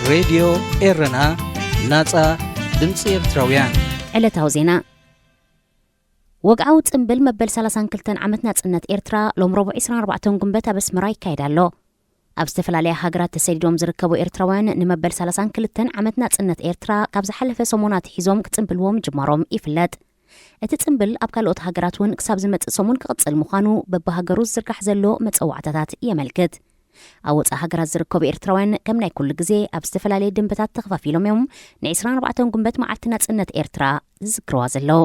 ሬድዮ ኤረና፣ ናጻ ድምጺ ኤርትራውያን። ዕለታዊ ዜና። ወግዓዊ ጽምብል መበል ሰላሳን ክልተን ዓመት ናጽነት ኤርትራ ሎም ረቡዕ ዕስራን ኣርባዕተን ጉንበት ኣብ ኣስመራ ይካየድ ኣሎ። ኣብ ዝተፈላለያ ሃገራት ተሰዲዶም ዝርከቡ ኤርትራውያን ንመበል ሰላሳን ክልተን ዓመት ናጽነት ኤርትራ ካብ ዝሓለፈ ሰሙን ኣትሒዞም ክጽምብልዎ ምጅማሮም ይፍለጥ። እቲ ጽምብል ኣብ ካልኦት ሃገራት እውን ክሳብ ዝመጽእ ሰሙን ክቕጽል ምዃኑ በብሃገሩ ዝዝርጋሕ ዘሎ መጸዋዕታታት የመልክት። ኣብ ወጻኢ ሃገራት ዝርከቡ ኤርትራውያን ከም ናይ ኩሉ ግዜ ኣብ ዝተፈላለየ ደንበታት ተኸፋፊሎም እዮም ን ዕስራን ኣርባዕተን ጉንበት መዓልቲ ናጽነት ኤርትራ ዝዝክርዋ ዘለዉ።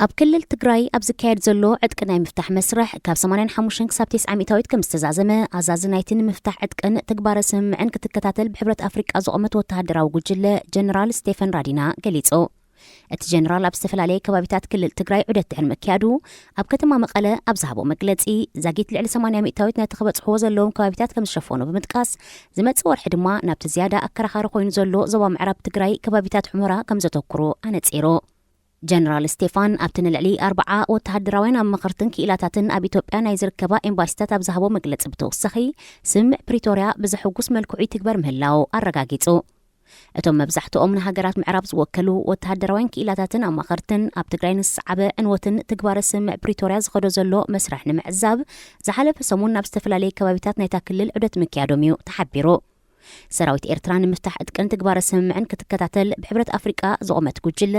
ኣብ ክልል ትግራይ ኣብ ዝካየድ ዘሎ ዕጥቂ ናይ ምፍታሕ መስርሕ ካብ ሰማንያን ሓሙሽተን ክሳብ ተስዓ ሚእታዊት ከም ዝተዛዘመ ኣዛዚ ናይቲ ንምፍታሕ ዕጥቅን ትግባረ ስምምዕን ክትከታተል ብሕብረት ኣፍሪቃ ዝቖመት ወተሃደራዊ ጉጅለ ጀነራል ስቴፈን ራዲና ገሊጹ። እቲ ጀነራል ኣብ ዝተፈላለየ ከባቢታት ክልል ትግራይ ዑደት ድሕሪ ምክያዱ ኣብ ከተማ መቐለ ኣብ ዝሃቦ መግለጺ፣ ዛጊት ልዕሊ ሰማንያ ሚእታዊት ናይቲ ክበጽሕዎ ዘለዎም ከባቢታት ከም ዝሸፈኑ ብምጥቃስ፣ ዝመጽእ ወርሒ ድማ ናብቲ ዝያዳ ኣከራኻሪ ኮይኑ ዘሎ ዞባ ምዕራብ ትግራይ ከባቢታት ሑመራ ከም ዘተኩሩ ኣነጺሩ። ጀነራል ስቴፋን ኣብቲ ንልዕሊ ኣርባዓ ወተሃደራውያን ኣማኸርትን ክኢላታትን ኣብ ኢትዮጵያ ናይ ዝርከባ ኤምባሲታት ኣብ ዝሃቦ መግለጺ ብተወሳኺ፣ ስምምዕ ፕሪቶርያ ብዘሐጉስ መልክዑ ይትግበር ምህላው ኣረጋጊጹ። እቶም መብዛሕትኦም ንሃገራት ምዕራብ ዝወከሉ ወተሃደራውያን ክኢላታትን ኣማኸርትን ኣብ ትግራይ ንዝሰዓበ ዕንወትን ትግባረ ስምምዕ ፕሪቶርያ ዝኸዶ ዘሎ መስርሕ ንምዕዛብ ዝሓለፈ ሰሙን ናብ ዝተፈላለየ ከባቢታት ናይታ ክልል ዑደት ምክያዶም እዩ ተሓቢሩ። ሰራዊት ኤርትራ ንምፍታሕ ዕጥቅን ትግባረ ስምምዕን ክትከታተል ብሕብረት ኣፍሪቃ ዝቖመት ጉጅለ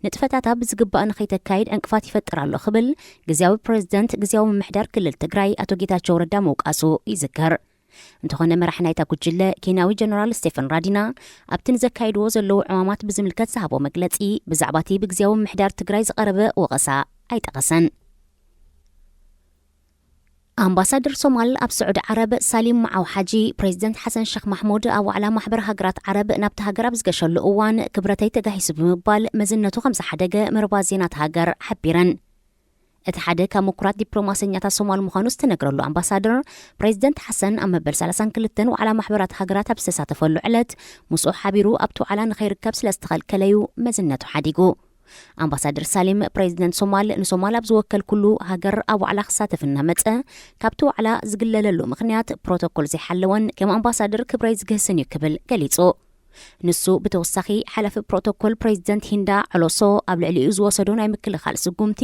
ንጥፈታታ ብዝግባእ ንኸይተካይድ ዕንቅፋት ይፈጥር ኣሎ ክብል ግዝያዊ ፕሬዝደንት ግዝያዊ ምምሕዳር ክልል ትግራይ ኣቶ ጌታቸው ረዳ ምውቃሱ ይዝከር። እንተኾነ መራሕ ናይታ ጉጅለ ኬንያዊ ጀነራል ስቴፈን ራዲና ኣብቲ ንዘካይድዎ ዘለዉ ዕማማት ብዝምልከት ዝሃቦ መግለጺ ብዛዕባ እቲ ብግዝያዊ ምምሕዳር ትግራይ ዝቐረበ ወቐሳ ኣይጠቐሰን። ኣምባሳደር ሶማል ኣብ ስዑዲ ዓረብ ሳሊም መዓው ሓጂ፣ ፕሬዚደንት ሓሰን ሸኽ ማሕሙድ ኣብ ዋዕላ ማሕበር ሃገራት ዓረብ ናብቲ ሃገር ኣብ ዝገሸሉ እዋን ክብረተይ ተጋሂሱ ብምባል መዝነቱ ከም ዝሓደገ መርባት ዜናት ሃገር ሓቢረን። እቲ ሓደ ካብ ምኩራት ዲፕሎማሰኛታት ሶማል ምዃኑ ዝተነግረሉ ኣምባሳደር፣ ፕሬዚደንት ሓሰን ኣብ መበል ሰላሳን ክልተን ዋዕላ ማሕበራት ሃገራት ኣብ ዝተሳተፈሉ ዕለት ምስኡ ሓቢሩ ኣብቲ ዋዕላ ንኸይርከብ ስለ ዝተኸልከለዩ መዝነቱ ሓዲጉ። ኣምባሳደር ሳሊም፣ ፕሬዚደንት ሶማል ንሶማል ኣብ ዝወከልኩሉ ሃገር ኣብ ዋዕላ ክሳተፍ እናመጸ፣ ካብቲ ዋዕላ ዝግለለሉ ምኽንያት ፕሮቶኮል ዘይሓለወን ከም ኣምባሳደር ክብረይ ዝግህስን እዩ ክብል ገሊጹ። ንሱ ብተወሳኺ፣ ሓላፊ ፕሮቶኮል ፕሬዚደንት ሂንዳ ዐሎሶ ኣብ ልዕሊኡ ዝወሰዶ ናይ ምክልኻል ስጉምቲ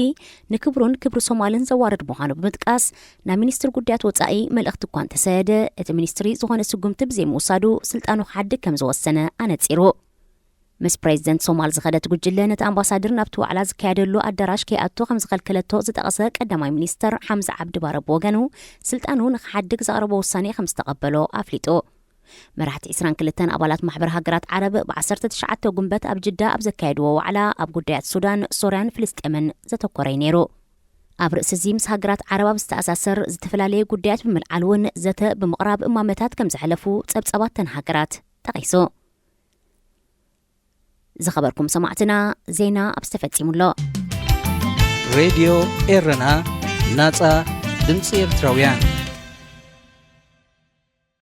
ንክብሩን ክብሪ ሶማልን ዘዋርድ ምዃኑ ብምጥቃስ፣ ናብ ሚኒስትሪ ጉዳያት ወጻኢ መልእኽቲ እኳ እንተሰደደ፣ እቲ ሚኒስትሪ ዝኾነ ስጉምቲ ብዘይምውሳዱ ስልጣኑ ክሓድግ ከም ዝወሰነ ኣነጺሩ። ምስ ፕሬዚደንት ሶማል ዝኸደት ጉጅለ ነቲ ኣምባሳደር ናብቲ ዋዕላ ዝካየደሉ ኣዳራሽ ከይኣቱ ከም ዝኸልከለቶ ዝጠቐሰ ቀዳማይ ሚኒስተር ሓምዛ ዓብዲ ባረ ብወገኑ፣ ስልጣኑ ንክሓድግ ዘቕረቦ ውሳኔ ከም ዝተቐበሎ ኣፍሊጡ። መራሕቲ ዕስራን ክልተን ኣባላት ማሕበር ሃገራት ዓረብ ብ ዓሰርተ ትሽዓተ ጉንበት ኣብ ጅዳ ኣብ ዘካየድዎ ዋዕላ ኣብ ጉዳያት ሱዳን፣ ሶርያን ፍልስጤምን ዘተኮረ እዩ ነይሩ። ኣብ ርእሲ እዚ ምስ ሃገራት ዓረብ ኣብ ዝተኣሳሰር ዝተፈላለየ ጉዳያት ብምልዓል እውን ዘተ ብምቕራብ እማመታት ከም ዘሕለፉ ጸብጻባት ተን ሃገራት ጠቒሱ። ዝኸበርኩም ሰማዕትና፣ ዜና ኣብ ዝተፈጺሙ ኣሎ። ሬድዮ ኤረና፣ ናጻ ድምጺ ኤርትራውያን።